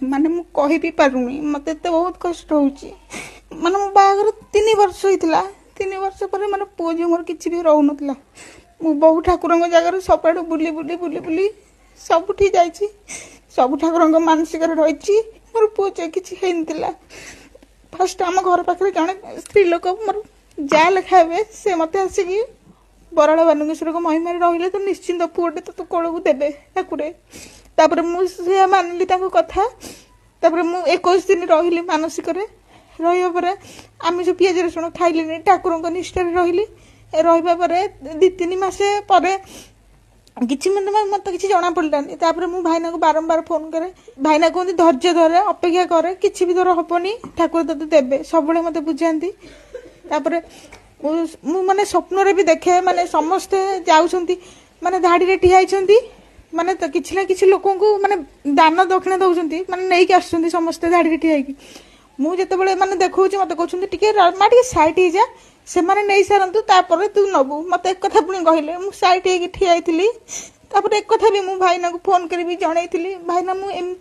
ମାନେ ମୁଁ କହିବି ପାରୁନି, ମୋତେ ଏତେ ବହୁତ କଷ୍ଟ ହେଉଛି। ମାନେ ମୋ ବାହାଘର 3 ବର୍ଷ ହେଇଥିଲା। 3 ବର୍ଷ ପରେ ମାନେ ପୁଅ ଝିଅ ମୋର କିଛି ବି ରହୁନଥିଲା। ମୁଁ ବହୁ ଠାକୁରଙ୍କ ଜାଗାରୁ ସବୁଆଡ଼ୁ ବୁଲି ବୁଲି ବୁଲି ବୁଲି ସବୁଠି ଯାଇଛି, ସବୁ ଠାକୁରଙ୍କ ମାନସିକରେ ରହିଛି। ମୋର ପୁଅ ଝିଅ କିଛି ହେଇନଥିଲା। ଫାଷ୍ଟ ଆମ ଘର ପାଖରେ ଜଣେ ସ୍ତ୍ରୀ ଲୋକ, ମୋର ଯାହା ଲେଖା ହେବେ, ସେ ମୋତେ ଆସିକି ବରାଳ ବାଲୁଙ୍କେଶ୍ୱରଙ୍କ ମହିମାରେ ରହିଲେ ତ ନିଶ୍ଚିନ୍ତ ପୁଅଟେ ତ ତୋ କୋଳକୁ ଦେବେ ଠାକୁରେ। ତାପରେ ମୁଁ ସେୟା ମାନିଲି ତାଙ୍କ କଥା। ତାପରେ ମୁଁ 21 ଦିନ ରହିଲି ମାନସିକରେ। ରହିବା ପରେ ଆମିଷ ପିଆଜ ରସୁଣ ଖାଇଲିନି, ଠାକୁରଙ୍କ ନିଷ୍ଠାରେ ରହିଲି। ରହିବା ପରେ 2-3 ମାସ ପରେ କିଛି ମାନେ ମୋତେ କିଛି ଜଣା ପଡ଼ିଲାନି। ତାପରେ ମୁଁ ଭାଇନାକୁ ବାରମ୍ବାର ଫୋନ୍ କରେ। ଭାଇନା କୁହନ୍ତି, ଧୈର୍ଯ୍ୟ ଧରେ, ଅପେକ୍ଷା କରେ, କିଛି ବି ତୋର ହବନି, ଠାକୁର ତୋତେ ଦେବେ। ସବୁବେଳେ ମୋତେ ବୁଝାନ୍ତି। ତାପରେ ମୁଁ ମାନେ ସ୍ୱପ୍ନରେ ବି ଦେଖେ, ମାନେ ସମସ୍ତେ ଯାଉଛନ୍ତି, ମାନେ ଧାଡ଼ିରେ ଠିଆ ହେଇଛନ୍ତି, ମାନେ ତ କିଛି ନା କିଛି ଲୋକଙ୍କୁ ମାନେ ଦାନ ଦକ୍ଷିଣା ଦେଉଛନ୍ତି, ମାନେ ନେଇକି ଆସୁଛନ୍ତି ସମସ୍ତେ ଧାଡ଼ିରେ ଠିଆ ହେଇକି। ମୁଁ ଯେତେବେଳେ ମାନେ ଦେଖଉଛି, ମୋତେ କହୁଛନ୍ତି, ଟିକେ ମା, ଟିକେ ସାଇଟ୍ ହେଇଯା, ସେମାନେ ନେଇ ସାରନ୍ତୁ, ତାପରେ ତୁ ନବୁ। ମୋତେ ଏକଥା ପୁଣି କହିଲେ। ମୁଁ ସାଇଟ୍ ହେଇକି ଠିଆ ହେଇଥିଲି। ତାପରେ ଏକଥା ବି ମୁଁ ଭାଇନାକୁ ଫୋନ୍ କରିବି ଜଣେଇଥିଲି, ଭାଇନା, ମୁଁ ଏମିତି